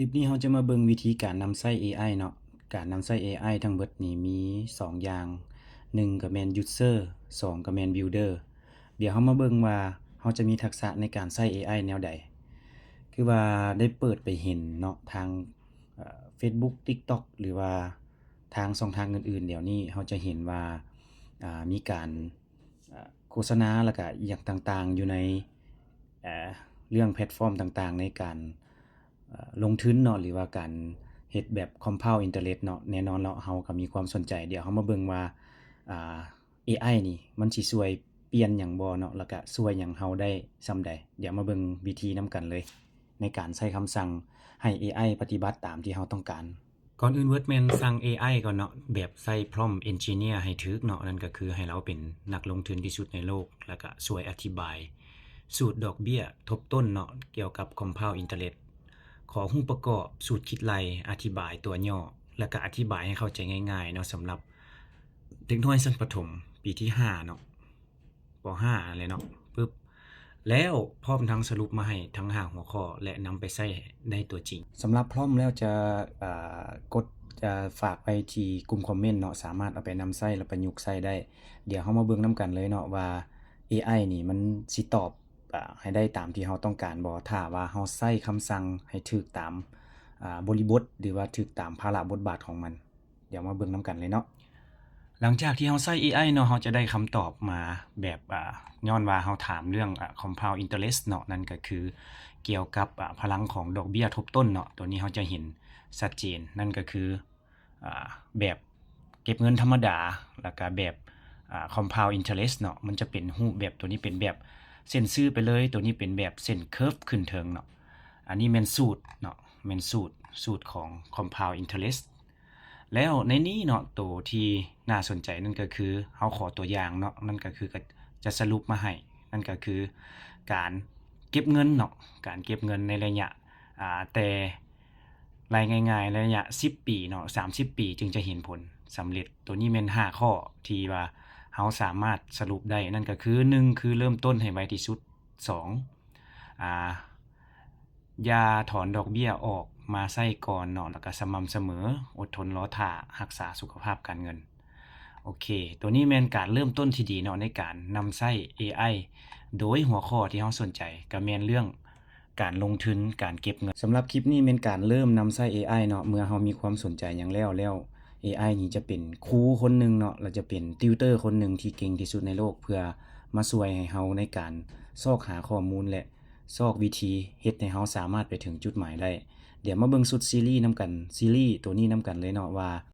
ຄລິບນີ້ເຮົາຈະມາເບິ່ງວິທີການນຳໃຊ້ ເອໄອ ເນາະ. ການນຳໃຊ້ ເອໄອ ທັງເບິດນີ້ມີສອງຢ່າງ, ໜຶ່ງກໍແມ່ນ user, ສອງກໍແມ່ນ builder. ດຽວເຮົາມາເບິ່ງວ່າເຮົາຈະມີທັກສະໃນການໃຊ້ ເອໄອ ແນວໃດ. ຄືວ່າໄດ້ເປີດໄປເຫັນເນາະ ທາງ ເອີ່ Facebook TikTok ຫຼືວ່າທາງຊ່ອງທາງອື່ນໆ ດຽວນີ້ເຮົາຈະເຫັນວ່າ ອ່າ ມີການ ອ່າ ໂຄສະນາ ແລ້ວກະອີ່ຫຍັງຕ່າງໆ ຢູ່ໃນ ເອີ່ ເລື່ອງແພລດຟອມຕ່າງໆ ໃນການ ເອີ່ ລົງທຶນເນາະ ຫຼືວ່າການເຮັດແບບ compound interest ເນາະ. ແນ່ນອນເນາະ ເຮົາກໍມີຄວາມສົນໃຈ. ດຽວເຮົາມາເບິ່ງວ່າ ອ່າ ເອໄອ ນີ້ມັນຊິຊ່ວຍປ່ຽນຫຍັງບໍ່ເນາະ ແລ້ວກະຊ່ວຍຫຍັງເຮົາໄດ້ສ່ຳໃດ. ດຽວມາເບິ່ງວິທີນຳກັນເລີຍ ໃນການໃຊ້ຄຳສັ່ງໃຫ້ ເອໄອ ປະຕິບັດຕາມທີ່ເຮົາຕ້ອງການ. ກ່ອນອື່ນເບີດແມ່ນສັ່ງ ເອໄອ ກ່ອນເນາະ ແບບໃຊ້ prompt engineer ໃຫ້ຖືກເນາະ, ນັ້ນກໍຄືໃຫ້ລາວເປັນນັກລົງທຶນທີ່ສຸດໃນໂລກ ແລ້ວກະຊ່ວຍອະທິບາຍສູດດອກເບ້ຍທົບຕົ້ນເນາະ ກ່ຽວກັບ compound interest. ຂໍຮູບປະກອບ, ສູດຄິດໄລ່, ອະທິບາຍຕົວຫຍໍ້ ແລ້ວກະອະທິບາຍໃຫ້ເຂົ້າໃຈງ່າຍໆເນາະ ສຳລັບເດັກນ້ອຍຊັ້ນປະຖົມ ປີທີຫ້າເນາະ. ປໍຫ້າຫັ້ນແຫຼະເນາະ ປຶບ ແລ້ວພ້ອມທັງສະຫຼຸບມາໃຫ້ທັງຫ້າຫົວຂໍ້ ແລະ ນຳໄປໃຊ້ໃນຕົວຈິງ. ສຳລັບ prompt ແລ້ວຈະ ອ່າ ກົດ ຈະຝາກໄວ້ທີ່ກຸ່ມຄອມເມັນເນາະ, ສາມາດເອົາໄປນຳໃຊ້ ແລະ ປະຍຸກໃຊ້ໄດ້. ດຽວເຮົາມາເບິ່ງນຳກັນເລີຍເນາະວ່າ ເອໄອ ນີ້ມັນຊິຕອບ ອ່າ ໃຫ້ໄດ້ຕາມທີ່ເຮົາຕ້ອງການບໍ່ ຖ້າວ່າເຮົາໃຊ້ຄຳສັ່ງໃຫ້ຖືກຕາມ ອ່າ ບໍລິບົດ ຫຼືວ່າຖືກຕາມພາລະບົດບາດຂອງມັນ. ດຽວມາເບິ່ງນຳກັນເລີຍເນາະ. ຫຼັງຈາກທີ່ເຮົາໃຊ້ ເອໄອ ເນາະ ເຮົາຈະໄດ້ຄຳຕອບມາແບບ ອ່າ ຍ້ອນວ່າເຮົາຖາມເລື່ອງ ອ່າ compound interest ເນາະ, ນັ້ນກໍຄືກ່ຽວກັບ ອ່າ ພະລັງຂອງດອກເບ້ຍທົບຕົ້ນເນາະ. ຕົວນີ້ເຮົາຈະເຫັນຊັດເຈນ, ນັ້ນກໍຄື ອ່າ ແບບເກັບເງິນທຳມະດາ ແລ້ວກະແບບ ອ່າ compound interest ເນາະ, ມັນຈະເປັນຮູບແບບ ຕົວນີ້ເປັນແບບເສັ້ນຊື່ໄປເລີຍ, ຕົວນີ້ເປັນແບບເສັ້ນ curve ຂຶ້ນເທິງເນາະ. ອັນນີ້ແມ່ນສູດເນາະ, ແມ່ນສູດ ສູດຂອງ compound interest. ແລ້ວໃນນີ້ເນາະ ໂຕທີ່ໜ້າສົນໃຈນັ້ນກໍຄື ເຮົາຂໍຕົວຢ່າງເນາະ, ນັ້ນກໍຄື ກໍຈະສະຫຼຸບມາໃຫ້, ນັ້ນກໍຄືການເກັບເງິນເນາະ, ການເກັບເງິນໃນໄລຍະ ອ່າ ແຕ່ລາຍງ່າຍໆ ໃນໄລຍະສິບປີເນາະ, ສາມສິບປີຈຶ່ງຈະເຫັນຜົນສຳເລັດ. ໂຕນີ້ແມ່ນຫ້າຂໍ້ທີ່ວ່າເຮົາສາມາດສະຫຼຸບໄດ້, ນັ້ນກໍຄື ໜຶ່ງ ຄືເລີ່ມຕົ້ນໃຫ້ໄວທີ່ສຸດ, ສອງ ອ່າ ຢ່າຖອນດອກເບ້ຍອອກມາໃຊ້ກ່ອນເນາະ, ແລ້ວກໍສະໝ່ຳສະເໝີ, ອົດທົນລໍຖ້າ, ຮັກສາສຸຂະພາບການເງິນ. ໂອເຄ, ໂຕນີ້ແມ່ນການເລີ່ມຕົ້ນທີ່ດີເນາະ ໃນການນຳໃຊ້ ເອໄອ ໂດຍຫົວຂໍ້ທີ່ເຮົາສົນໃຈ ກໍແມ່ນເລື່ອງການລົງທຶນ, ການເກັບເງິນ. ສຳລັບຄລິບນີ້ແມ່ນການເລີ່ມນຳໃຊ້ ເອໄອ ເນາະ, ເມື່ອເຮົາມີຄວາມສົນໃຈຫຍັງແລ້ວ, ແລ້ວ ເອໄອ ນີ້ຈະເປັນຄູຄົນໜຶ່ງເນາະ, ແລະ ຈະເປັນ tutor ຄົນໜຶ່ງທີ່ເກັ່ງທີ່ສຸດໃນໂລກ ເພື່ອມາຊ່ວຍໃຫ້ເຮົາໃນການຊອກຫາຂໍ້ມູນ ແລະ ຊອກວິທີເຮັດໃຫ້ເຮົາສາມາດໄປເຖິງຈຸດໝາຍໄດ້. ດຽວມາເບິ່ງຊຸດຊີຣີນຳກັນ, ຊີຣີໂຕນີ້ນຳກັນເລີຍເນາະ ວ່າ